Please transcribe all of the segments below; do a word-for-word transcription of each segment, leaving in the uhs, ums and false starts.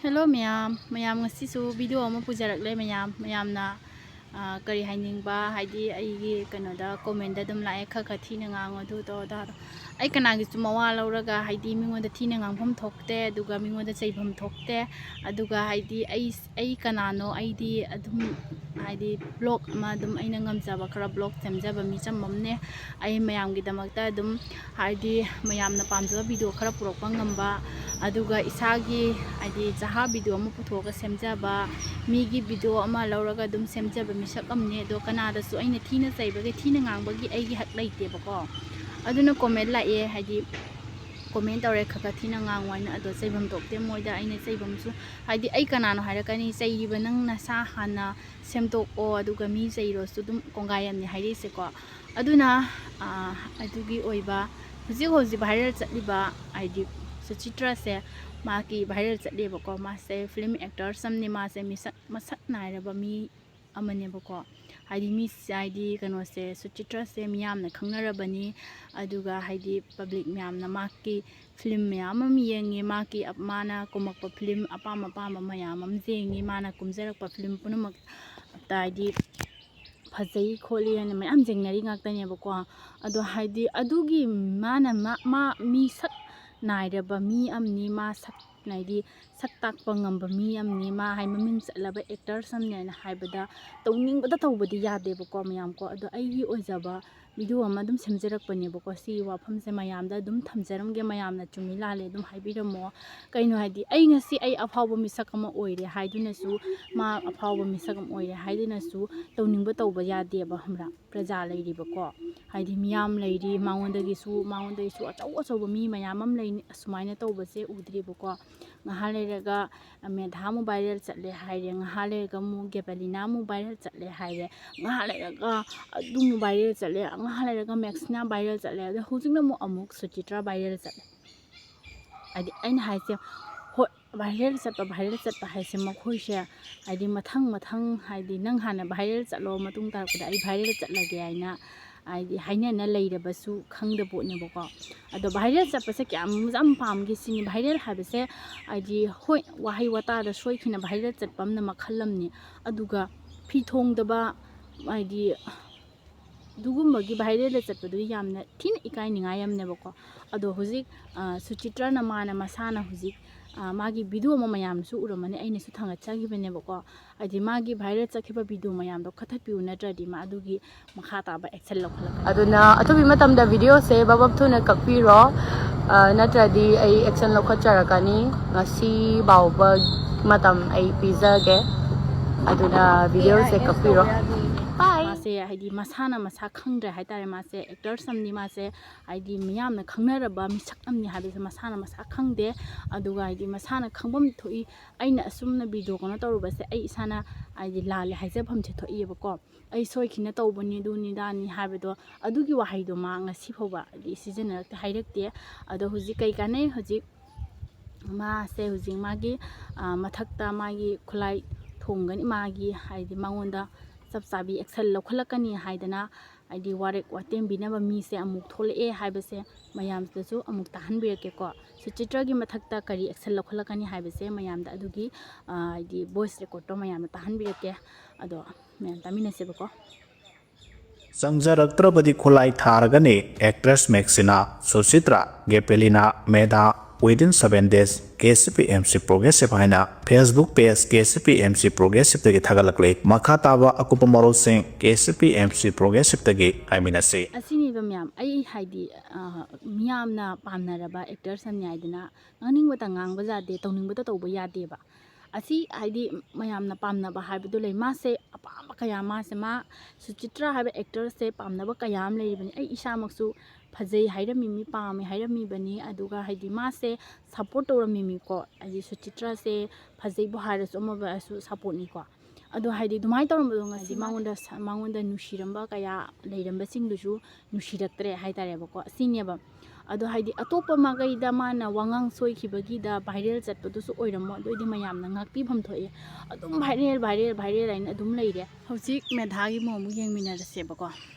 Hello ꯃꯌꯥꯝ, ꯃꯌꯥꯝ ꯉꯁꯤꯁꯨ video ꯑꯃ ꯄꯨꯖꯔꯛꯂꯦ꯫ ꯃꯌꯥꯝ, ꯃꯌꯥꯝꯅ, ꯑ, ꯀꯔꯤ ꯍꯥꯏꯅꯤꯡꯕ, ꯍꯥꯏꯗꯤ ꯑꯩꯒꯤ ꯀꯩꯅꯣꯗ comment ꯑꯗꯨꯝ ꯂꯥꯛꯑꯦ, "ꯈꯔ ꯈꯔ ꯊꯤꯅ ꯉꯥꯡꯉꯣ, ꯑꯗꯨ ꯇꯧ, ꯑꯗꯥ ꯇꯧ꯫" ꯑꯩ ꯀꯅꯥꯒꯤꯁꯨ ꯃꯋꯥ ꯂꯧꯔꯒ, ꯍꯥꯏꯗꯤ ꯃꯤꯉꯣꯟꯗ ꯊꯤꯅ ꯉꯥꯡꯐꯝ ꯊꯣꯛꯇꯦ, ꯑꯗꯨꯒ ꯃꯤꯉꯣꯟꯗ ꯆꯩꯐꯝ ꯊꯣꯛꯇꯦ꯫ ꯑꯗꯨꯒ ꯍꯥꯏꯗꯤ ꯑꯩ, ꯑꯩ ꯀꯅꯥꯅꯣ, ꯑꯩꯗꯤ ꯑꯗꯨꯝ ꯍꯥꯏꯗꯤ vlog ꯑꯃ ꯑꯗꯨꯝ ꯑꯩꯅ ꯉꯝꯖꯕ ꯈꯔ vlog ꯁꯦꯝꯖꯕ ꯃꯤꯆꯝ ꯑꯃꯅꯦ꯫ ꯑꯩ ꯃꯌꯥꯝꯒꯤꯗꯃꯛꯇ ꯑꯗꯨꯝ ꯍꯥꯏꯗꯤ ꯃꯌꯥꯝꯅ ꯄꯥꯝꯖꯕ video ꯈꯔ ꯄꯨꯔꯛꯄ ꯉꯝꯕ, ꯑꯗꯨꯒ ꯏꯁꯥꯒꯤ ꯍꯥꯏꯗꯤ ꯆꯍꯥ video ꯑꯃ ꯄꯨꯊꯣꯛꯑꯒ ꯁꯦꯝꯖꯕ, ꯃꯤꯒꯤ video ꯑꯃ ꯂꯧꯔꯒ ꯑꯗꯨꯝ ꯁꯦꯝꯖꯕ ꯃꯤꯁꯛ ꯑꯃꯅꯦ꯫ ꯑꯗꯣ ꯀꯅꯥꯗꯁꯨ ꯑꯩꯅ ꯊꯤꯅ ꯆꯩꯕꯒꯤ, ꯊꯤꯅ ꯉꯥꯡꯕꯒꯤ ꯑꯩꯒꯤ ꯍꯛ ꯂꯩꯇꯦꯕꯀꯣ꯫ ꯑꯗꯨꯅ comment ꯂꯥꯛꯑꯦ, ꯍꯥꯏꯗꯤ comment ꯇꯧꯔꯦ, "ꯈꯔ ꯈꯔ ꯊꯤꯅ ꯉꯥꯡꯉꯨ" ꯍꯥꯏꯅ꯫ ꯑꯗꯣ ꯆꯩꯐꯝ ꯊꯣꯛꯇꯦ ꯃꯣꯏꯗ ꯑꯩꯅ ꯆꯩꯐꯝꯁꯨ, ꯍꯥꯏꯗꯤ ꯑꯩ ꯀꯅꯥꯅꯣ ꯍꯥꯏꯔꯛꯀꯅꯤ, ꯆꯩꯔꯤꯕ ꯅꯪ ꯅꯁꯥ ꯍꯥꯟꯅ ꯁꯦꯝꯗꯣꯛꯑꯣ, ꯑꯗꯨꯒ ꯃꯤ ꯆꯩꯔꯣꯁꯨ ꯑꯗꯨꯝ ꯀꯣꯡꯒꯥꯏ ꯑꯃꯅꯤ ꯍꯥꯏꯔꯛꯏꯁꯦꯀꯣ꯫ ꯑꯗꯨꯅ, ꯑꯥ, ꯑꯗꯨꯒꯤ ꯑꯣꯏꯕ ꯍꯧꯖꯤꯛ ꯍꯧꯖꯤꯛ viral ꯆꯠꯂꯤꯕ ꯍꯥꯏꯗꯤ ꯁꯨꯆꯤꯇ꯭ꯔꯁꯦ, ꯃꯥꯒꯤ viral ꯆꯠꯂꯦꯕꯀꯣ꯫ ꯃꯥꯁꯦ film actors ꯑꯃꯅꯤ, ꯃꯥꯁꯦ ꯃꯤꯁꯛ ꯃꯁꯛ ꯅꯥꯏꯔꯕ ꯃꯤ ꯑꯃꯅꯦꯕꯀꯣ꯫ ꯍꯥꯏꯗꯤ ꯃꯤ, ꯍꯥꯏꯗꯤ ꯀꯩꯅꯣꯁꯦ, ꯁꯨꯆꯤꯇ꯭ꯔꯁꯦ ꯃꯤꯌꯥꯝꯅ ꯈꯪꯅꯔꯕꯅꯤ꯫ ꯑꯗꯨꯒ ꯍꯥꯏꯗꯤ public ꯃꯌꯥꯝꯅ ꯃꯥꯒꯤ film ꯃꯌꯥꯝ ꯑꯃ ꯌꯦꯡꯉꯤ, ꯃꯥꯒꯤ ꯑꯞ-, ꯃꯥꯅ ꯀꯨꯝꯃꯛꯄ film ꯑꯄꯥꯝ ꯑꯄꯥꯝꯕ ꯃꯌꯥꯝ ꯑꯃ ꯌꯦꯡꯉꯤ, ꯃꯥꯅ ꯀꯨꯝꯖꯔꯛꯄ film ꯄꯨꯝꯅꯃꯛꯇ ꯍꯥꯏꯗꯤ ꯐꯖꯩ ꯈꯣꯠꯂꯤ ꯍꯥꯏꯅ ꯃꯌꯥꯝ ꯌꯦꯡꯅꯔꯤ ꯉꯥꯛꯇꯅꯦꯕꯀꯣ꯫ ꯑꯗꯣ ꯍꯥꯏꯗꯤ ꯑꯗꯨꯒꯤ ꯃꯥꯅ ꯃꯥ, ꯃꯥ ꯃꯤ ꯁꯛ ꯅꯥꯏꯔꯕ ꯃꯤ ꯑꯃꯅꯤ, ꯃꯥ ꯁꯛ ꯍꯥꯏꯗꯤ ꯁꯛ ꯇꯥꯛꯄ ꯉꯝꯕ ꯃꯤ ꯑꯃꯅꯤ, ꯃꯥ ꯍꯥꯏ ꯃꯃꯤꯡ ꯆꯠꯂꯕ actors ꯑꯃꯅꯦꯅ ꯍꯥꯏꯕꯗ ꯇꯧꯅꯤꯡꯕꯗ ꯇꯧꯕꯗꯤ ꯌꯥꯗꯦꯕꯀꯣ ꯃꯌꯥꯝ ꯀꯣ꯫ ꯑꯗꯣ ꯑꯩꯒꯤ ꯑꯣꯏꯖꯕ video ꯑꯃ ꯑꯗꯨꯝ ꯁꯦꯝꯖꯔꯛꯄꯅꯦꯕꯀꯣ꯫ ꯁꯤꯒꯤ ꯋꯥꯐꯝꯁꯦ ꯃꯌꯥꯝꯗ ꯑꯗꯨꯝ ꯊꯝꯖꯔꯝꯒꯦ, ꯃꯌꯥꯝꯅ ꯆꯨꯝꯃꯤ ꯂꯥꯜꯂꯤ ꯑꯗꯨꯝ ꯍꯥꯏꯕꯤꯔꯝꯃꯣ꯫ ꯀꯩꯅꯣ ꯍꯥꯏꯗꯤ ꯑꯩ ꯉꯁꯤ ꯑꯩ ꯑꯐꯥꯎꯕ ꯃꯤꯁꯛ ꯑꯃ ꯑꯣꯏꯔꯦ ꯍꯥꯏꯗꯨꯅꯁꯨ, ꯃꯥ ꯑꯐꯥꯎꯕ ꯃꯤꯁꯛ ꯑꯃ ꯑꯣꯏꯔꯦ ꯍꯥꯏꯗꯨꯅꯁꯨ ꯇꯧꯅꯤꯡꯕ ꯇꯧꯕ ꯌꯥꯗꯦꯕ, ꯈꯪꯕ꯭ꯔꯥ? ꯄ꯭ꯔꯖꯥ ꯂꯩꯔꯤꯕꯀꯣ, ꯍꯥꯏꯗꯤ ꯃꯤꯌꯥꯝ ꯂꯩꯔꯤ, ꯃꯉꯣꯟꯗꯒꯤꯁꯨ, ꯃꯉꯣꯟꯗꯒꯤꯁꯨ ꯑꯆꯧ ꯑꯆꯧꯕ ꯃꯤ ꯃꯌꯥꯝ ꯑꯃ ꯂꯩꯅꯤ꯫ ꯑꯁꯨꯃꯥꯏꯅ ꯇꯧꯕꯁꯦ ꯎꯗ꯭ꯔꯤꯕꯀꯣ꯫ ꯉꯥꯏꯍꯥꯛ ꯂꯩꯔꯒ ꯃꯦꯙꯥ ꯑꯃꯨꯛ viral ꯆꯠꯂꯦ ꯍꯥꯏꯔꯦ, ꯉꯥꯏꯍꯥꯛ ꯂꯩꯔꯒ ꯑꯃꯨꯛ ꯒꯦꯕꯂꯤꯅꯥ ꯑꯃꯨꯛ viral ꯆꯠꯂꯦ ꯍꯥꯏꯔꯦ, ꯉꯥꯏꯍꯥꯛ ꯂꯩꯔꯒ ꯑꯗꯨ ꯑꯃꯨꯛ viral ꯆꯠꯂꯦ, ꯉꯥꯏꯍꯥꯛ ꯂꯩꯔꯒ ꯃꯦꯛꯁꯤꯅꯥ viral ꯆꯠꯂꯦ, ꯑꯗꯣ ꯍꯧꯖꯤꯛꯅ ꯑꯃꯨꯛ ꯑꯃꯨꯛ ꯁꯨꯆꯤꯇ꯭ꯔ viral ꯆꯠꯂꯦ꯫ ꯍꯥꯏꯗꯤ ꯑꯩꯅ ꯍꯥꯏꯁꯦ, ꯍꯣꯏ, viral ꯆꯠꯄ, viral ꯆꯠꯄ ꯍꯥꯏꯁꯦ ꯃꯈꯣꯏꯁꯦ ꯍꯥꯏꯗꯤ ꯃꯊꯪ ꯃꯊꯪ, ꯍꯥꯏꯗꯤ ꯅꯪ ꯍꯥꯟꯅ viral ꯆꯠꯂꯣ, ꯃꯇꯨꯡ ꯇꯥꯔꯛꯄꯗ ꯑꯩ viral ꯆꯠꯂꯒꯦ ꯍꯥꯏꯅ ꯍꯥꯏꯗꯤ ꯍꯥꯏꯅꯅ ꯂꯩꯔꯕꯁꯨ ꯈꯪꯗ ꯄꯣꯠꯅꯦꯕꯀꯣ꯫ ꯑꯗꯣ viral ꯆꯠꯄꯁꯦ ꯀꯌꯥꯝ ꯌꯥꯝ ꯄꯥꯝꯒꯦ ꯁꯤꯅꯤ꯫ Viral ꯍꯥꯏꯕꯁꯦ ꯍꯥꯏꯗꯤ ꯍꯣꯏ, ꯋꯥꯍꯩ ꯋꯥꯇꯥꯗ ꯁꯣꯏꯈꯤꯅ viral ꯆꯠꯄ ꯑꯃꯅ ꯃꯈꯜ ꯑꯃꯅꯤ, ꯑꯗꯨꯒ ꯐꯤ ꯊꯣꯡꯗꯕ ꯍꯥꯏꯗꯤ ꯑꯗꯨꯒꯨꯝꯕꯒꯤ viral ꯆꯠꯄꯗꯨꯗꯤ ꯌꯥꯝꯅ ꯊꯤꯅ ꯏꯀꯥꯏꯅꯤꯡꯉꯥꯏ ꯑꯃꯅꯦꯕꯀꯣ꯫ ꯑꯗꯣ ꯍꯧꯖꯤꯛ ꯁꯨꯆꯤꯇ꯭ꯔꯅ ꯃꯥꯅ ꯃꯁꯥꯅ ꯍꯧꯖꯤꯛ ꯃꯥꯒꯤ video ꯑꯃ ꯃꯌꯥꯝꯅꯁꯨ ꯎꯔꯝꯃꯅꯤ, ꯑꯩꯅꯁꯨ ꯊꯥꯡꯒꯠꯆꯈꯤꯕꯅꯦꯕꯀꯣ꯫ ꯍꯥꯏꯗꯤ ꯃꯥꯒꯤ viral ꯆꯠꯈꯤꯕ video ꯃꯌꯥꯝꯗꯣ ꯀꯛꯊꯠꯄꯤꯌꯨ, ꯅꯠꯇ꯭ꯔꯗꯤ ꯃꯥ ꯑꯗꯨꯒꯤ ꯃꯈꯥ ꯇꯥꯕ action ꯂꯧꯈꯠꯂꯛꯀꯅꯤ꯫ ꯑꯗꯨꯅ ꯑꯊꯨꯕꯤ ꯃꯇꯝꯗ videoꯁꯦ ꯕꯕꯞ ꯊꯨꯅ ꯀꯛꯄꯤꯔꯣ, ꯅꯠꯇ꯭ꯔꯗꯤ ꯑꯩ action ꯂꯧꯈꯠꯆꯔꯛꯀꯅꯤ꯫ ꯉꯁꯤ ꯐꯥꯎꯕ ꯃꯇꯝ ꯑꯩ ꯄꯤꯖꯒꯦ꯫ ꯑꯗꯨꯅ videoꯁꯦ ꯀꯛꯄꯤꯔꯣ꯫ Bye꯫ ꯃꯥꯁꯦ ꯍꯥꯏꯗꯤ ꯃꯁꯥꯅ ꯃꯁꯥ ꯈꯪꯗ꯭ꯔꯦ ꯍꯥꯏꯇꯥꯔꯦ꯫ ꯃꯥꯁꯦ actress ꯑꯃꯅꯤ꯫ ꯃꯥꯁꯦ ꯍꯥꯏꯗꯤ ꯃꯤꯌꯥꯝꯅ ꯈꯪꯅꯔꯕ ꯃꯤꯁꯛ ꯑꯃꯅꯤ ꯍꯥꯏꯕꯁꯦ ꯃꯁꯥꯅ ꯃꯁꯥ ꯈꯪꯗꯦ꯫ ꯑꯗꯨꯒ ꯍꯥꯏꯗꯤ ꯃꯁꯥꯅ ꯈꯪꯐꯝ ꯊꯣꯛꯏ, ꯑꯩꯅ ꯑꯁꯨꯝꯅ video ꯀꯩꯅꯣ ꯇꯧꯔꯨꯕꯁꯦ ꯑꯩ ꯏꯁꯥꯅ ꯍꯥꯏꯗꯤ ꯂꯥꯜꯂꯦ ꯍꯥꯏꯖꯐꯝꯁꯦ ꯊꯣꯛꯏꯕꯀꯣ꯫ ꯑꯩ ꯁꯣꯏꯈꯤꯅ ꯇꯧꯕꯅꯤ, ꯑꯗꯨꯅꯤ ꯑꯗꯥꯅꯤ ꯍꯥꯏꯕꯗꯣ, ꯑꯗꯨꯒꯤ ꯋꯥꯍꯩꯗꯣ ꯃꯥ ꯉꯁꯤ ꯐꯥꯎꯕ ꯍꯥꯏꯗꯤ ꯁꯤꯖꯤꯟꯅꯔꯛꯇꯦ, ꯍꯥꯏꯔꯛꯇꯦ꯫ ꯑꯗꯣ ꯍꯧꯖꯤꯛ ꯀꯩ ꯀꯥꯟꯅꯩ? ꯍꯧꯖꯤꯛ ꯃꯥꯁꯦ ꯍꯧꯖꯤꯛ ꯃꯥꯒꯤ ꯃꯊꯛꯇ ꯃꯥꯒꯤ ꯈꯨꯠꯂꯥꯏ ꯊꯣꯡꯒꯅꯤ, ꯃꯥꯒꯤ ꯍꯥꯏꯗꯤ ꯃꯉꯣꯟꯗ ꯆꯞ ꯆꯥꯕꯤ action ꯂꯧꯈꯠꯂꯛꯀꯅꯤ ꯍꯥꯏꯗꯅ ꯍꯥꯏꯗꯤ ꯋꯥꯔꯦꯞ ꯋꯥꯇꯦꯝꯕꯤꯅꯕ ꯃꯤꯁꯦ ꯑꯃꯨꯛ ꯊꯣꯛꯂꯛꯑꯦ ꯍꯥꯏꯕꯁꯦ ꯃꯌꯥꯝꯁꯤꯗꯁꯨ ꯑꯃꯨꯛ ꯇꯥꯍꯟꯕꯤꯔꯛꯀꯦꯀꯣ꯫ ꯁꯨꯆꯤꯇ꯭ꯔꯒꯤ ꯃꯊꯛꯇ ꯀꯔꯤ action ꯂꯧꯈꯠꯂꯛꯀꯅꯤ ꯍꯥꯏꯕꯁꯦ ꯃꯌꯥꯝꯗ ꯑꯗꯨꯒꯤ ꯍꯥꯏꯗꯤ voice recordꯇꯣ ꯃꯌꯥꯝꯗ ꯇꯥꯍꯟꯕꯤꯔꯛꯀꯦ꯫ ꯑꯗꯣ ꯃꯌꯥꯝ ꯇꯥꯃꯤꯟꯅꯁꯦꯕꯀꯣ꯫ ꯆꯪꯖꯔꯛꯇ꯭ꯔꯕꯗꯤ ꯈꯨꯠꯂꯥꯏ ꯊꯥꯔꯒꯅꯤ꯫ Actress ꯃꯦꯛꯁꯤꯅꯥ, ꯁꯨꯆꯤꯇ꯭ꯔꯥ, ꯒꯦꯄꯦꯂꯤꯅꯥ, ꯃꯦꯙꯥ, within seven days, KCP MC Progressive ꯍꯥꯏꯅ Facebook page KCP MC Progressiveꯇꯒꯤ ꯊꯥꯒꯠꯂꯛꯂꯤ꯫ ꯃꯈꯥ ꯇꯥꯕ ꯑꯀꯨꯞꯄ ꯃꯔꯣꯜꯁꯤꯡ KCP MC Progressiveꯇꯒꯤ ꯍꯥꯏꯃꯤꯟꯅꯁꯤ꯫ ꯑꯁꯤꯅꯦꯕ ꯃꯌꯥꯝ, ꯑꯩ ꯍꯥꯏꯗꯤ ꯃꯤꯌꯥꯝꯅ ꯄꯥꯝꯅꯔꯕ actress ꯑꯃꯅꯤ ꯍꯥꯏꯗꯅ ꯉꯥꯡꯅꯤꯡꯕꯇ ꯉꯥꯡꯕ ꯌꯥꯗꯦ, ꯇꯧꯅꯤꯡꯕꯇ ꯇꯧꯕ ꯌꯥꯗꯦꯕ꯫ ꯑꯁꯤ ꯍꯥꯏꯗꯤ ꯃꯌꯥꯝꯅ ꯄꯥꯝꯅꯕ ꯍꯥꯏꯕꯗꯣ ꯂꯩ꯫ ꯃꯥꯁꯦ ꯑꯄꯥꯝꯕ ꯀꯌꯥ, ꯃꯥꯁꯦ ꯃꯥ ꯁꯨꯆꯤꯇ꯭ꯔꯥ ꯍꯥꯏꯕ actorꯁꯦ ꯄꯥꯝꯅꯕ ꯀꯌꯥ ꯑꯃ ꯂꯩꯔꯤꯕꯅꯤ꯫ ꯑꯩ ꯏꯁꯥꯃꯛꯁꯨ ꯐꯖꯩ ꯍꯥꯏꯔꯝꯃꯤꯃꯤ, ꯄꯥꯝꯃꯦ ꯍꯥꯏꯔꯝꯃꯤꯕꯅꯤ꯫ ꯑꯗꯨꯒ ꯍꯥꯏꯗꯤ ꯃꯥꯁꯦ support ꯇꯧꯔꯝꯃꯤꯃꯤꯀꯣ꯫ ꯍꯥꯏꯗꯤ ꯁꯨꯆꯤꯇ꯭ꯔꯥꯁꯦ ꯐꯖꯩꯕꯨ ꯍꯥꯏꯔꯁꯨ ꯑꯃꯕꯨ ꯍꯥꯏꯔꯁꯨ supportꯅꯤꯀꯣ꯫ ꯑꯗꯣ ꯍꯥꯏꯗꯤ ꯑꯗꯨꯃꯥꯏꯅ ꯇꯧꯔꯝꯕꯗꯣ ꯉꯁꯤ ꯃꯉꯣꯟꯗ ꯃꯉꯣꯟꯗ ꯅꯨꯡꯁꯤꯔꯝꯕ ꯀꯌꯥ ꯂꯩꯔꯝꯕꯁꯤꯡꯗꯨꯁꯨ ꯅꯨꯡꯁꯤꯔꯛꯇ꯭ꯔꯦ ꯍꯥꯏꯇꯥꯔꯦꯕꯀꯣ꯫ ꯑꯁꯤꯅꯦꯕ꯫ ꯑꯗꯣ ꯍꯥꯏꯗꯤ ꯑꯇꯣꯞꯄ ꯃꯥꯏꯀꯩꯗ ꯃꯥꯅ ꯋꯥꯉꯥꯡ ꯁꯣꯏꯈꯤꯕꯒꯤꯗ viral ꯆꯠꯄꯗꯨꯁꯨ ꯑꯣꯏꯔꯝꯃꯣ꯫ ꯑꯗꯨ ꯑꯣꯏꯗꯤ ꯃꯌꯥꯝꯅ ꯉꯥꯛꯄꯤꯐꯝ ꯊꯣꯛꯑꯦ꯫ ꯑꯗꯨꯝ viral viral viral ꯍꯥꯏꯅ ꯑꯗꯨꯝ ꯂꯩꯔꯦ꯫ ꯍꯧꯖꯤꯛ ꯃꯦꯙꯥꯒꯤ ꯃꯑꯣꯡ ꯑꯃꯨꯛ ꯌꯦꯡꯃꯤꯟꯅꯔꯁꯦꯕꯀꯣ꯫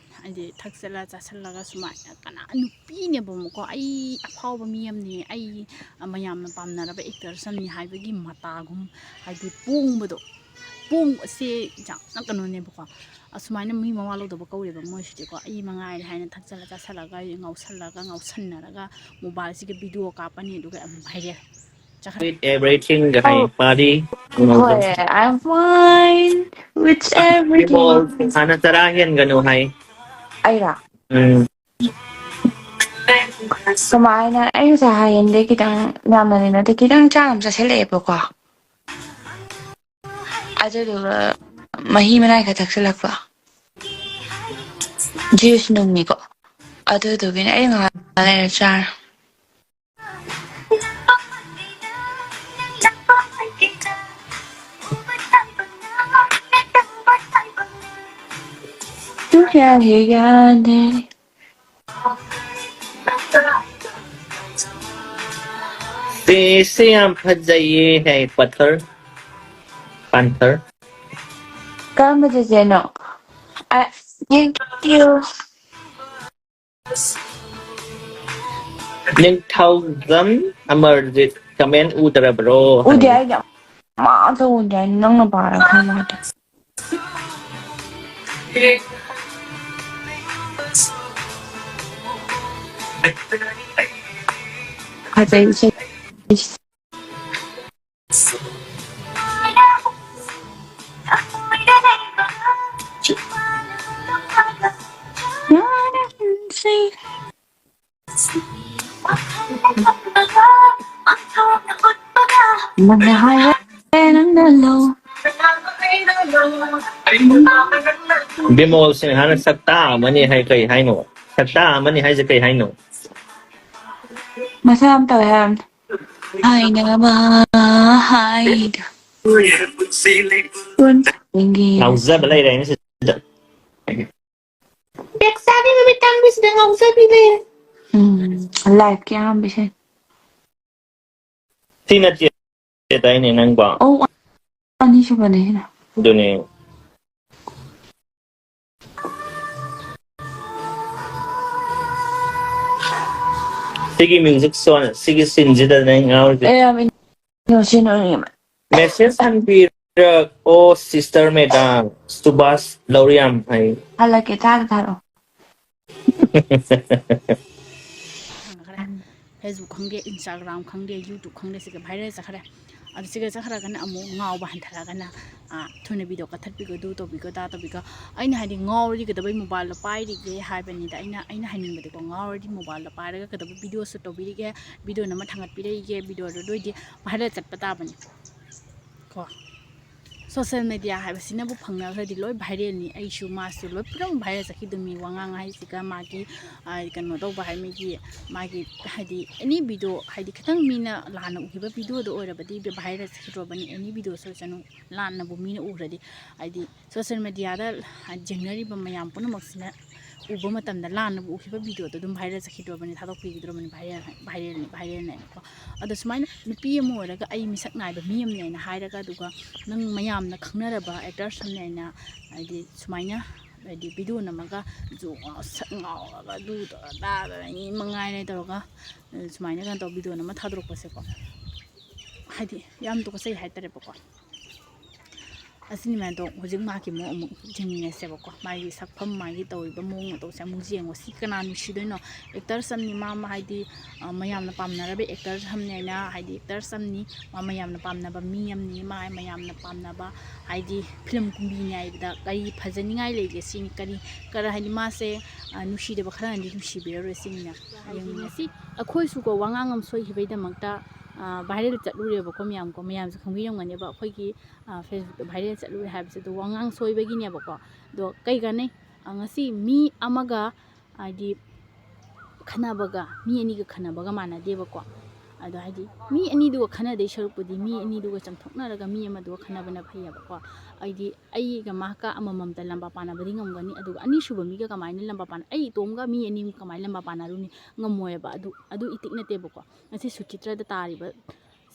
ꯍꯥꯏꯗꯤ ꯊꯛꯆꯜꯂ ꯆꯥꯁꯜꯂꯒ ꯁꯨꯃꯥꯏꯅ ꯀꯅꯥ, ꯅꯨꯄꯤꯅꯦꯕꯀꯣ, ꯑꯩ ꯑꯐꯥꯎꯕ ꯃꯤ ꯑꯃꯅꯤ, ꯑꯩ ꯃꯌꯥꯝꯅ ꯄꯥꯝꯅꯔꯕ actress ꯑꯃꯅꯤ ꯍꯥꯏꯕꯒꯤ ꯃꯇꯥꯒꯨꯝ, ꯍꯥꯏꯗꯤ ꯄꯣꯡꯕꯗꯣ, ꯄꯣꯡꯕꯁꯦ ꯌꯥꯝꯅ ꯀꯩꯅꯣꯅꯦꯕꯀꯣ꯫ ꯑꯁꯨꯃꯥꯏꯅ ꯃꯤ ꯃꯋꯥ ꯂꯧꯗꯕ ꯀꯧꯔꯦꯕ ꯃꯣꯏꯁꯤꯗꯤꯀꯣ꯫ ꯑꯩ ꯃꯉꯥꯏꯔꯦ ꯍꯥꯏꯅ ꯊꯛꯆꯜꯂ ꯆꯥꯁꯜꯂꯒ, ꯉꯥꯎꯁꯜꯂꯒ, ꯉꯥꯎꯁꯟꯅꯔꯒ, mobileꯁꯤꯒ video ꯀꯥꯞꯄꯅꯤ, ꯑꯗꯨꯒ ꯑꯗꯨꯝ viral ꯆꯠꯈ꯭ꯔꯦ꯫ With everything ꯒ ꯍꯥꯏ, ꯑꯧ꯫ ꯃꯥꯗꯤ ꯍꯣꯏ, I'm fine with everything. ꯍꯥꯟꯅ ꯆꯔꯥ ꯍꯦꯟꯒꯅꯨ ꯍꯥꯏ꯫ ꯑꯩꯔꯣ? ꯎꯝ꯫ ꯀꯃꯥꯏꯅ? ꯑꯩ ꯉꯁꯥꯏ ꯍꯥꯏꯌꯦꯟꯗꯩ ꯈꯤꯇꯪ, ꯌꯥꯝꯅꯗꯤ ꯅꯠꯇꯦ, ꯈꯤꯇꯪ ꯆꯥ ꯑꯃ ꯆꯥꯁꯤꯜꯂꯛꯑꯦꯕꯀꯣ꯫ ꯑꯗꯨꯗꯨꯒ ꯃꯍꯤ ꯃꯅꯥꯏ ꯈꯔ ꯊꯛꯆꯤꯜꯂꯛꯄ꯫ Juice ꯅꯨꯡꯅꯤꯀꯣ꯫ ꯑꯗꯨꯗꯨꯒꯤꯅꯦ꯫ ꯑꯩ ꯉꯥꯏꯍꯥꯛ ꯂꯩꯔ ꯆꯥꯔꯦ꯫ ꯇꯨ ꯀꯌꯥ ꯍꯦ ꯌꯥꯗꯦ꯫ ꯁꯤꯁꯦ ꯌꯥꯝ ꯐꯖꯩꯌꯦ ꯍꯥꯏ, ꯄꯊꯔ꯫ ꯄꯥꯟꯊꯔ꯫ ꯀꯔꯝꯕ ꯆꯦꯆꯦꯅꯣ? ꯑ, thank you. Ningthoujam Amarjeet comment ꯎꯗ꯭ꯔꯕ꯭ꯔꯣ? ꯎꯗꯦ, ꯍꯥꯏ꯫ ꯑꯩꯗꯤ ꯑꯃꯠꯇ ꯎꯗꯦ, ꯅꯪꯅ ꯄꯥꯔ ꯈꯪꯕ ꯉꯥꯛꯇ꯫ ꯐꯖꯩ ꯏꯁꯩ꯫ ꯅꯪꯅ ꯍꯥꯏꯔꯦ, ꯅꯪꯅ ꯂꯧ꯫ ꯕꯤꯃꯣꯜ ꯁꯤꯡꯍꯅ ꯁꯛꯇꯥ ꯑꯃꯅꯤ ꯍꯥꯏ ꯀꯩ ꯍꯥꯏꯅꯣ? ꯁꯛꯇꯥ ꯑꯃꯅꯤ ꯍꯥꯏꯁꯦ ꯀꯩ ꯍꯥꯏꯅꯣ? ꯃꯁꯥ ꯌꯥꯝ ꯇꯧꯋꯦ ꯍꯥꯏꯕꯅꯤ꯫ ꯍꯥꯏꯅꯕ ꯍꯥꯏꯗ꯫ ꯉꯥꯎꯖꯕ ꯂꯩꯔꯦ ꯉꯁꯤꯗ꯫ ꯄꯦꯛꯁꯥꯒꯤ ꯅꯨꯃꯤꯠ ꯇꯥꯡꯕꯁꯤꯗ ꯉꯥꯎꯖꯕꯤ ꯂꯩꯔꯦ꯫ ꯎꯝ, liveꯀꯤ ꯑꯍꯥꯟꯕ ꯏꯁꯩ꯫ ꯁꯤ ꯅꯠꯇꯦ ꯇꯥꯏꯅꯦ ꯅꯪꯕꯣ꯫ ꯑꯧ, ꯑꯅꯤꯁꯨꯕꯅꯦ ꯁꯤꯅ꯫ ꯑꯗꯨꯅꯦ꯫ ꯁꯤꯒꯤ ꯃ꯭ꯌꯨꯖꯤꯛ ꯁꯣꯟ ꯁꯤꯒꯤ ꯁꯤꯟꯁꯤꯗꯅꯦ ꯑꯩ ꯉꯥꯎꯔꯤꯁꯦ꯫ ꯑꯦ ꯌꯥꯝ ꯏꯟꯅꯣꯁꯦꯟ ꯑꯣꯏꯅꯤꯡꯉꯦ꯫ ꯃꯦꯁꯦꯖ ꯍꯟꯕꯤꯔꯛꯑꯣ ꯁꯤꯁꯇꯔ ꯃꯦꯗꯥꯝ, ꯁꯨꯕꯥꯁ ꯂꯧꯔꯤꯌꯥꯝ ꯍꯥꯏ꯫ ꯍꯜꯂꯛꯀꯦ, ꯊꯥꯗ ꯊꯥꯔꯛꯑꯣ꯫ ꯐꯦꯁꯕꯨꯛ ꯈꯪꯗꯦ, ꯏꯟꯁꯇꯥꯒ꯭ꯔꯥꯝ ꯈꯪꯗꯦ, ꯌꯨꯇ꯭ꯌꯨꯕ ꯈꯪꯗꯦ, ꯁꯤꯒ ꯚꯥꯏꯔꯦꯜ ꯆꯠꯈ꯭ꯔꯦ꯫ ꯑꯗꯨ ꯁꯤꯒ ꯆꯠꯈ꯭ꯔꯒꯅ ꯑꯃꯨꯛ ꯉꯥꯎꯕ ꯍꯟꯊꯔꯛꯑꯒꯅ ꯊꯨꯅ ꯚꯤꯗꯤꯑꯣ ꯀꯛꯊꯠꯄꯤꯒꯣ, ꯑꯗꯨ ꯇꯧꯕꯤꯒꯣ, ꯑꯗꯥ ꯇꯧꯕꯤꯒꯣ꯫ ꯑꯩꯅ ꯍꯥꯏꯗꯤ ꯉꯥꯎꯔꯗꯤ ꯀꯩꯗꯧꯕꯩ ꯃꯣꯕꯥꯏꯜꯗꯣ ꯄꯥꯏꯔꯤꯒꯦ ꯍꯥꯏꯕꯅꯤꯗ꯫ ꯑꯩꯅ ꯑꯩꯅ ꯍꯥꯏꯅꯤꯡꯕꯗꯤꯀꯣ, ꯉꯥꯎꯔꯗꯤ ꯃꯣꯕꯥꯏꯜꯗꯣ ꯄꯥꯏꯔꯒ ꯀꯩꯗꯧꯕꯩ ꯚꯤꯗꯤꯑꯣ ꯁꯨꯠ ꯇꯧꯕꯤꯔꯤꯒꯦ, ꯚꯤꯗꯤꯑꯣ ꯅꯝꯃ ꯊꯥꯡꯒꯠꯄꯤꯔꯛꯏꯒꯦ, ꯚꯤꯗꯤꯑꯣꯗꯣ ꯂꯣꯏꯗꯤ ꯚꯥꯏꯔꯦꯜ ꯆꯠꯄ ꯇꯥꯕꯅꯤ ꯀꯣ꯫ ꯁꯣꯁꯦꯜ ꯃꯦꯗꯤꯌꯥ ꯍꯥꯏꯕꯁꯤꯅꯕꯨ ꯐꯪꯅꯈ꯭ꯔꯗꯤ ꯂꯣꯏ ꯚꯥꯏꯔꯦꯜꯅꯤ꯫ ꯑꯩꯁꯨ ꯃꯥꯁꯨ ꯂꯣꯏ ꯄꯨꯝꯅꯃꯛ ꯚꯥꯏꯔꯦꯜ ꯆꯠꯈꯤꯗꯨꯃꯤ꯫ ꯋꯥꯉꯥꯡ ꯍꯥꯏꯁꯤꯒ ꯃꯥꯒꯤ ꯀꯩꯅꯣ ꯇꯧꯕ ꯍꯥꯏ, ꯃꯤꯒꯤ ꯃꯥꯒꯤ ꯍꯥꯏꯗꯤ ꯑꯦꯅꯤ ꯚꯤꯗꯤꯑꯣ, ꯍꯥꯏꯗꯤ ꯈꯤꯇꯪ ꯃꯤꯅ ꯂꯥꯟꯅ ꯎꯈꯤꯕ ꯚꯤꯗꯤꯑꯣꯗꯣ ꯑꯣꯏꯔꯕꯗꯤ ꯚꯥꯏꯔꯦꯜ ꯆꯠꯈꯤꯗ꯭ꯔꯣꯕꯅꯤ꯫ ꯑꯦꯅꯤ ꯚꯤꯗꯤꯑꯣ ꯁꯣꯏꯁꯅꯨ, ꯂꯥꯟꯅꯕꯨ ꯃꯤꯅ ꯎꯈ꯭ꯔꯗꯤ, ꯍꯥꯏꯗꯤ ꯁꯣꯁꯦꯜ ꯃꯦꯗꯤꯌꯥꯗ ꯌꯦꯡꯅꯔꯤꯕ ꯃꯌꯥꯝ ꯄꯨꯝꯅꯃꯛꯁꯤꯅ ꯎꯕ ꯃꯇꯝꯗ ꯂꯥꯟꯅꯕꯨ ꯎꯈꯤꯕ ꯚꯤꯗꯤꯑꯣꯗꯣ ꯑꯗꯨꯝ ꯚꯥꯏꯔꯦꯜ ꯆꯠꯈꯤꯗ꯭ꯔꯣꯕꯅꯤ, ꯊꯥꯗꯣꯛꯄꯤꯈꯤꯗ꯭ꯔꯣꯕꯅꯤ, ꯚꯥꯏꯔꯦꯜ ꯚꯥꯏꯔꯦꯜꯅꯤ ꯚꯥꯏꯔꯦꯜꯅꯦꯅꯀꯣ꯫ ꯑꯗꯣ ꯁꯨꯃꯥꯏꯅ ꯅꯨꯄꯤ ꯑꯃ ꯑꯣꯏꯔꯒ ꯑꯩ ꯃꯤꯁꯛ ꯅꯥꯏꯕ ꯃꯤ ꯑꯃꯅꯦꯅ ꯍꯥꯏꯔꯒ, ꯑꯗꯨꯒ ꯅꯪ ꯃꯌꯥꯝꯅ ꯈꯪꯅꯔꯕ ꯑꯦꯛꯇꯔꯁ ꯑꯃꯅꯦꯅ ꯍꯥꯏꯗꯤ ꯁꯨꯃꯥꯏꯅ ꯍꯥꯏꯗꯤ ꯚꯤꯗꯤꯑꯣ ꯅꯝꯃꯒ ꯖꯨ ꯉꯥꯎ-, ꯁꯛ ꯉꯥꯎꯔꯒ ꯑꯗꯨ ꯇꯧꯔ ꯑꯗꯥ ꯇꯧꯔ ꯃꯤ ꯃꯉꯥꯏꯔꯦ ꯇꯧꯔꯒ ꯁꯨꯃꯥꯏꯅ ꯀꯩꯅꯣ ꯇꯧꯕ ꯚꯤꯗꯤꯑꯣ ꯅꯝꯃ ꯊꯥꯗꯣꯔꯛꯄꯁꯦꯀꯣ, ꯍꯥꯏꯗꯤ ꯌꯥꯝ ꯇꯨꯀꯠꯆꯩ ꯍꯥꯏꯇꯥꯔꯦꯕꯀꯣ꯫ ꯑꯁꯤꯅꯤ ꯃꯌꯥꯝꯗꯣ ꯍꯧꯖꯤꯛ ꯃꯥꯒꯤ ꯃꯑꯣꯡ ꯑꯃꯨꯛ ꯌꯦꯡꯃꯤꯟꯅꯁꯦꯕꯀꯣ꯫ ꯃꯥꯒꯤ ꯁꯛꯐꯝ, ꯃꯥꯒꯤ ꯇꯧꯔꯤꯕ ꯃꯑꯣꯡ ꯃꯇꯧꯁꯦ ꯑꯃꯨꯛ ꯌꯦꯡꯉꯣ꯫ ꯁꯤ ꯀꯅꯥ ꯅꯨꯡꯁꯤꯗꯣꯏꯅꯣ? ꯑꯦꯛꯇꯔꯁ ꯑꯃꯅꯤ ꯃꯥ ꯑꯃ, ꯍꯥꯏꯗꯤ ꯃꯌꯥꯝꯅ ꯄꯥꯝꯅꯔꯕ ꯑꯦꯛꯇꯔꯁ ꯑꯃꯅꯤ ꯍꯥꯏꯅ, ꯍꯥꯏꯗꯤ ꯑꯦꯛꯇꯔꯁ ꯑꯃꯅꯤ, ꯃꯥ ꯃꯌꯥꯝꯅ ꯄꯥꯝꯅꯕ ꯃꯤ ꯑꯃꯅꯤ, ꯃꯥ ꯃꯌꯥꯝꯅ ꯄꯥꯝꯅꯕ ꯍꯥꯏꯗꯤ ꯐꯤꯂꯝ ꯀꯨꯝꯕꯤꯅꯤ ꯍꯥꯏꯕꯗ ꯀꯔꯤ ꯐꯖꯅꯤꯡꯉꯥꯏ ꯂꯩꯒꯦ ꯁꯤꯅꯤ꯫ ꯀꯔꯤ ꯀꯔ ꯍꯥꯏꯗꯤ ꯃꯥꯁꯦ ꯅꯨꯡꯁꯤꯗꯕ ꯈꯔꯅꯗꯤ ꯅꯨꯡꯁꯤꯕꯤꯔꯔꯣꯏ ꯁꯤꯅꯤꯅ꯫ ꯍꯥꯏꯗꯤ ꯉꯁꯤ ꯑꯩꯈꯣꯏꯁꯨꯀꯣ ꯋꯥꯉꯥꯡ ꯑꯃ ꯁꯣꯏꯈꯤꯕꯩꯗꯃꯛꯇ ꯚꯥꯏꯔꯦꯜ ꯆꯠꯂꯨꯔꯦꯕꯀꯣ ꯃꯌꯥꯝꯀꯣ꯫ ꯃꯌꯥꯝꯁꯨ ꯈꯪꯕꯤꯔꯝꯒꯅꯦꯕ ꯑꯩꯈꯣꯏꯒꯤ ꯐꯦꯁꯕꯨꯛꯇ ꯚꯥꯏꯔꯦꯜ ꯆꯠꯂꯨꯔꯦ ꯍꯥꯏꯕꯁꯦ꯫ ꯑꯗꯣ ꯋꯥꯉꯥꯡ ꯁꯣꯏꯕꯒꯤꯅꯦꯕꯀꯣ꯫ ꯑꯗꯣ ꯀꯩ ꯀꯥꯟꯅꯩ? ꯉꯁꯤ ꯃꯤ ꯑꯃꯒ ꯍꯥꯏꯗꯤ ꯈꯟꯅꯕꯒ ꯃꯤ ꯑꯅꯤꯒ ꯈꯟꯅꯕꯒ ꯃꯥꯟꯅꯗꯦꯕꯀꯣ꯫ ꯑꯗꯣ ꯍꯥꯏꯗꯤ ꯃꯤ ꯑꯅꯤꯗꯨꯒ ꯈꯟꯅꯗꯣꯏ ꯁꯔꯨꯛꯄꯨꯗꯤ ꯃꯤ ꯑꯅꯤꯗꯨꯒ ꯆꯝꯊꯣꯛꯅꯔꯒ ꯃꯤ ꯑꯃꯗꯨꯒ ꯈꯟꯅꯕꯅ ꯐꯩꯌꯦꯕꯀꯣ꯫ ꯍꯥꯏꯗꯤ ꯑꯩꯒ ꯃꯍꯥꯛꯀ ꯑꯃꯃꯝꯇ ꯂꯝꯕꯥ ꯄꯥꯅꯕꯗꯤ ꯉꯝꯒꯅꯤ, ꯑꯗꯨꯒ ꯑꯅꯤꯁꯨꯕ ꯃꯤꯒ ꯀꯃꯥꯏꯅ ꯂꯝꯕꯥ ꯄꯥꯅ-, ꯑꯩ ꯏꯇꯣꯝꯒ ꯃꯤ ꯑꯅꯤ ꯀꯃꯥꯏꯅ ꯂꯝꯕꯥ ꯄꯥꯅꯔꯨꯅꯤ? ꯉꯝꯃꯣꯏꯕ꯫ ꯑꯗꯨ ꯑꯗꯨ ꯏꯇꯤꯛ ꯅꯠꯇꯦꯕꯀꯣ꯫ ꯉꯁꯤ ꯁꯨꯆꯤꯇ꯭ꯔꯗ ꯇꯥꯔꯤꯕ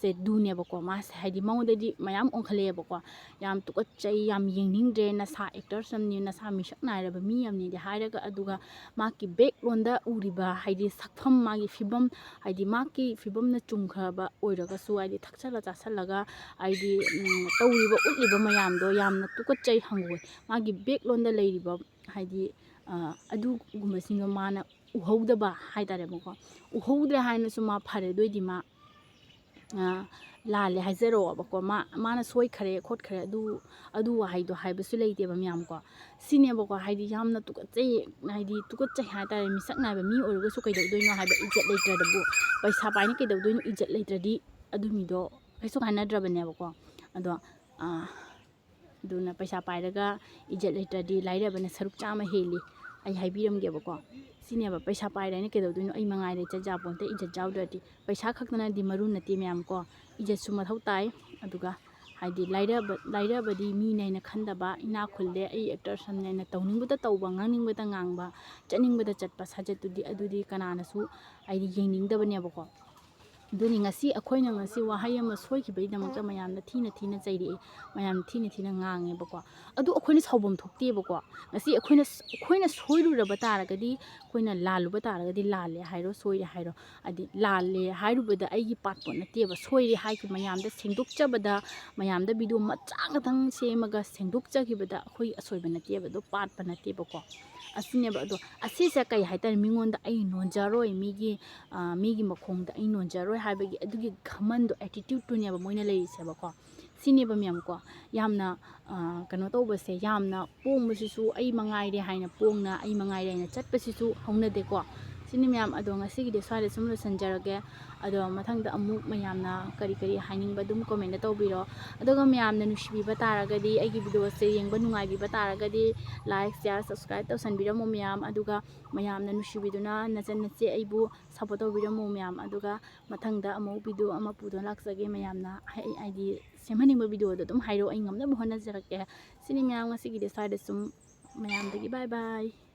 ꯁꯦ ꯗꯨꯅꯦꯕꯀꯣ꯫ ꯃꯥꯁꯦ ꯍꯥꯏꯗꯤ ꯃꯉꯣꯟꯗꯗꯤ ꯃꯌꯥꯝ ꯑꯣꯟꯈꯠꯂꯛꯑꯦꯕꯀꯣ, ꯌꯥꯝ ꯇꯨꯀꯠꯆꯩ, ꯌꯥꯝ ꯌꯦꯡꯅꯤꯡꯗ꯭ꯔꯦ, ꯅꯁꯥ ꯑꯦꯛꯇꯔꯁ ꯑꯃꯅꯤ, ꯅꯁꯥ ꯃꯤꯁꯛ ꯅꯥꯏꯔꯕ ꯃꯤ ꯑꯃꯅꯤꯗꯤ ꯍꯥꯏꯔꯒ, ꯑꯗꯨꯒ ꯃꯥꯒꯤ ꯕꯦꯛꯂꯣꯟꯗ ꯎꯔꯤꯕ ꯍꯥꯏꯗꯤ ꯁꯛꯐꯝ, ꯃꯥꯒꯤ ꯐꯤꯕꯝ, ꯍꯥꯏꯗꯤ ꯃꯥꯒꯤ ꯐꯤꯕꯝꯅ ꯆꯨꯝꯈ꯭ꯔꯕ ꯑꯣꯏꯔꯒꯁꯨ, ꯍꯥꯏꯗꯤ ꯊꯛꯆꯜꯂ ꯆꯥꯁꯜꯂꯒ ꯍꯥꯏꯗꯤ ꯇꯧꯔꯤꯕ ꯎꯠꯂꯤꯕ ꯃꯌꯥꯝꯗꯣ ꯌꯥꯝꯅ ꯇꯨꯀꯠꯆꯩ, ꯍꯪꯒꯣꯏ꯫ ꯃꯥꯒꯤ ꯕꯦꯛꯂꯣꯟꯗ ꯂꯩꯔꯤꯕ ꯍꯥꯏꯗꯤ ꯑꯗꯨꯒꯨꯝꯕꯁꯤꯡꯗꯣ ꯃꯥꯅ ꯎꯍꯧꯗꯕ ꯍꯥꯏꯇꯥꯔꯦꯕꯀꯣ꯫ ꯎꯍꯧꯗ꯭ꯔꯦ ꯍꯥꯏꯅꯁꯨ ꯃꯥ ꯐꯔꯦ, ꯑꯗꯨ ꯑꯣꯏꯗꯤ ꯃꯥ ꯂꯥꯜꯂꯦ ꯍꯥꯏꯖꯔꯛꯑꯣꯕꯀꯣ꯫ ꯃꯥ ꯃꯥꯅ ꯁꯣꯏꯈꯔꯦ ꯈꯣꯠꯈꯔꯦ ꯑꯗꯨ ꯑꯗꯨ ꯋꯥꯍꯩꯗꯣ ꯍꯥꯏꯕꯁꯨ ꯂꯩꯇꯦꯕ ꯃꯌꯥꯝꯀꯣ꯫ ꯁꯤꯅꯦꯕꯀꯣ, ꯍꯥꯏꯗꯤ ꯌꯥꯝꯅ ꯇꯨꯀꯠꯆꯩ, ꯍꯥꯏꯗꯤ ꯇꯨꯀꯠꯆꯩ ꯍꯥꯏꯇꯥꯔꯦ꯫ ꯃꯤꯁꯛ ꯅꯥꯏꯕ ꯃꯤ ꯑꯣꯏꯔꯒꯁꯨ ꯀꯩꯗꯧꯗꯣꯏꯅꯣ ꯍꯥꯏꯕ, ꯏꯖꯠ ꯂꯩꯇ꯭ꯔꯗꯕꯨ꯫ ꯄꯩꯁꯥ ꯄꯥꯏꯅ ꯀꯩꯗꯧꯗꯣꯏꯅꯣ, ꯏꯖꯠ ꯂꯩꯇ꯭ꯔꯗꯤ ꯑꯗꯨ ꯃꯤꯗꯣ ꯀꯩꯁꯨ ꯀꯥꯟꯅꯗ꯭ꯔꯕꯅꯦꯕꯀꯣ꯫ ꯑꯗꯣ ꯑꯗꯨꯅ ꯄꯩꯁꯥ ꯄꯥꯏꯔꯒ ꯏꯖꯠ ꯂꯩꯇ꯭ꯔꯗꯤ ꯂꯥꯏꯔꯕꯅ ꯁꯔꯨꯛ ꯆꯥꯝꯃ ꯍꯦꯜꯂꯤ꯫ ꯑꯩ ꯍꯥꯏꯕꯤꯔꯝꯒꯦꯕꯀꯣ꯫ ꯁꯤꯅꯦꯕ, ꯄꯩꯁꯥ ꯄꯥꯏꯔꯦꯅ ꯀꯩꯗꯧꯗꯣꯏꯅꯣ, ꯑꯩ ꯃꯉꯥꯏꯔꯦ ꯏꯖꯠ ꯌꯥꯄꯣꯟꯇꯦ, ꯏꯖꯠ ꯌꯥꯎꯗ꯭ꯔꯗꯤ꯫ ꯄꯩꯁꯥ ꯈꯛꯇꯅꯗꯤ ꯃꯔꯨ ꯅꯠꯇꯦ ꯃꯌꯥꯝ ꯀꯣ, ꯏꯖꯠꯁꯨ ꯃꯊꯧ ꯇꯥꯏ꯫ ꯑꯗꯨꯒ ꯍꯥꯏꯗꯤ ꯂꯥꯏꯔꯕ ꯂꯥꯏꯔꯕꯗꯤ ꯃꯤꯅꯦꯅ ꯈꯟꯗꯕ, ꯏꯅꯥꯛ ꯈꯨꯜꯂꯦ, ꯑꯩ ꯑꯦꯛꯇꯔꯁ ꯑꯃꯅꯦꯅ ꯇꯧꯅꯤꯡꯕꯗ ꯇꯧꯕ, ꯉꯥꯡꯅꯤꯡꯕꯗ ꯉꯥꯡꯕ, ꯆꯠꯅꯤꯡꯕꯗ ꯆꯠꯄ ꯁꯥꯖꯠꯇꯨꯗꯤ, ꯑꯗꯨꯗꯤ ꯀꯅꯥꯅꯁꯨ ꯍꯥꯏꯗꯤ ꯌꯦꯡꯅꯤꯡꯗꯕꯅꯦꯕꯀꯣ꯫ ꯑꯗꯨꯅꯤ ꯉꯁꯤ ꯑꯩꯈꯣꯏꯅ ꯉꯁꯤ ꯋꯥꯍꯩ ꯑꯃ ꯁꯣꯏꯈꯤꯕꯒꯤꯗꯃꯛꯇ ꯃꯌꯥꯝꯅ ꯊꯤꯅ ꯊꯤꯅ ꯆꯩꯔꯛꯏ, ꯃꯌꯥꯝꯅ ꯊꯤꯅ ꯊꯤꯅ ꯉꯥꯡꯉꯦꯕꯀꯣ꯫ ꯑꯗꯨ ꯑꯩꯈꯣꯏꯅ ꯁꯥꯎꯐꯝ ꯊꯣꯛꯇꯦꯕꯀꯣ꯫ ꯉꯁꯤ ꯑꯩꯈꯣꯏꯅ ꯑꯩꯈꯣꯏꯅ ꯁꯣꯏꯔꯨꯔꯕ ꯇꯥꯔꯒꯗꯤ, ꯑꯩꯈꯣꯏꯅ ꯂꯥꯜꯂꯨꯕ ꯇꯥꯔꯒꯗꯤ, ꯂꯥꯜꯂꯦ ꯍꯥꯏꯔꯣ, ꯁꯣꯏꯔꯦ ꯍꯥꯏꯔꯣ, ꯍꯥꯏꯗꯤ ꯂꯥꯜꯂꯦ ꯍꯥꯏꯔꯨꯕꯗ ꯑꯩꯒꯤ ꯄꯥꯞ ꯄꯣꯠ ꯅꯠꯇꯦꯕ꯫ ꯁꯣꯏꯔꯦ ꯍꯥꯏꯈꯤꯕ ꯃꯌꯥꯝꯗ ꯁꯦꯡꯗꯣꯛꯆꯕꯗ, ꯃꯌꯥꯝꯗ ꯚꯤꯗꯤꯑꯣ ꯃꯆꯥ ꯈꯛꯇꯪ ꯁꯦꯝꯃꯒ ꯁꯦꯡꯗꯣꯛꯆꯈꯤꯕꯗ ꯑꯩꯈꯣꯏꯒꯤ ꯑꯁꯣꯏꯕ ꯅꯠꯇꯦꯕ, ꯑꯗꯣ ꯄꯥꯠꯄ ꯅꯠꯇꯦꯕꯀꯣ꯫ ꯑꯁꯤꯅꯦꯕ꯫ ꯑꯗꯣ ꯑꯁꯤꯁꯦ ꯀꯩ ꯍꯥꯏꯇꯥꯔꯦ, ꯃꯤꯉꯣꯟꯗ ꯑꯩ ꯅꯣꯟꯖꯔꯣꯏ, ꯃꯤꯒꯤ ꯃꯤꯒꯤ ꯃꯈꯣꯡꯗ ꯑꯩ ꯅꯣꯟꯖꯔꯣꯏ ꯍꯥꯏꯕꯒꯤ ꯑꯗꯨꯒꯤ ꯈꯃꯟꯗꯣ, ꯑꯦꯇꯤꯇ꯭ꯌꯨꯠꯇꯨꯅꯦꯕ ꯃꯣꯏꯅ ꯂꯩꯔꯤꯁꯦꯕꯀꯣ꯫ ꯁꯤꯅꯦꯕ ꯃꯌꯥꯝꯀꯣ, ꯌꯥꯝꯅ ꯀꯩꯅꯣ ꯇꯧꯕꯁꯦ, ꯌꯥꯝꯅ ꯄꯣꯡꯕꯁꯤꯁꯨ ꯑꯩ ꯃꯉꯥꯏꯔꯦ ꯍꯥꯏꯅ ꯄꯣꯡꯅ, ꯑꯩ ꯃꯉꯥꯏꯔꯦ ꯍꯥꯏꯅ ꯆꯠꯄꯁꯤꯁꯨ ꯍꯧꯅꯗꯦꯀꯣ꯫ ꯁꯤꯅꯤ ꯃꯌꯥꯝ꯫ ꯑꯗꯣ ꯉꯁꯤꯒꯤꯗꯤ ꯁ꯭ꯋꯥꯏꯗ ꯁꯨꯝ ꯂꯣꯏꯁꯤꯟꯖꯔꯒꯦ꯫ ꯑꯗꯣ ꯃꯊꯪꯗ ꯑꯃꯨꯛ ꯃꯌꯥꯝꯅ ꯀꯔꯤ ꯀꯔꯤ ꯍꯥꯏꯅꯤꯡꯕ ꯑꯗꯨꯝ ꯀꯣꯃꯦꯟꯗ ꯇꯧꯕꯤꯔꯣ꯫ ꯑꯗꯨꯒ ꯃꯌꯥꯝꯅ ꯅꯨꯡꯁꯤꯕꯤꯕ ꯇꯥꯔꯒꯗꯤ, ꯑꯩꯒꯤ ꯚꯤꯗꯤꯑꯣꯁꯦ ꯌꯦꯡꯕ ꯅꯨꯡꯉꯥꯏꯕꯤꯕ ꯇꯥꯔꯒꯗꯤ, ꯂꯥꯏꯛ, ꯁꯤꯌꯥꯔ, ꯁꯕꯁꯀ꯭ꯔꯥꯏꯕ ꯇꯧꯁꯟꯕꯤꯔꯝꯃꯣ ꯃꯌꯥꯝ꯫ ꯑꯗꯨꯒ ꯃꯌꯥꯝꯅ ꯅꯨꯡꯁꯤꯕꯤꯗꯨꯅ ꯅꯆꯟ ꯅꯆꯦ ꯑꯩꯕꯨ ꯁꯞꯄꯣꯔꯠ ꯇꯧꯕꯤꯔꯝꯃꯣ ꯃꯌꯥꯝ꯫ ꯑꯗꯨꯒ ꯃꯊꯪꯗ ꯑꯃꯨꯛ ꯚꯤꯗꯤꯑꯣ ꯑꯃ ꯄꯨꯗꯨꯅ ꯂꯥꯛꯆꯒꯦ ꯃꯌꯥꯝꯅ꯫ ꯍꯥꯏ-, ꯍꯥꯏꯗꯤ ꯁꯦꯝꯍꯟꯅꯤꯡꯕ ꯚꯤꯗꯤꯑꯣꯗꯣ ꯑꯗꯨꯝ ꯍꯥꯏꯔꯛꯑꯣ, ꯑꯩ ꯉꯝꯅꯕ ꯍꯣꯠꯅꯖꯔꯛꯀꯦ꯫ ꯁꯤꯅꯤ ꯃꯌꯥꯝ, ꯉꯁꯤꯒꯤꯗꯤ ꯁ꯭ꯋꯥꯏꯗ ꯁꯨꯝ ꯃꯌꯥꯝꯗꯒꯤ bye bye꯫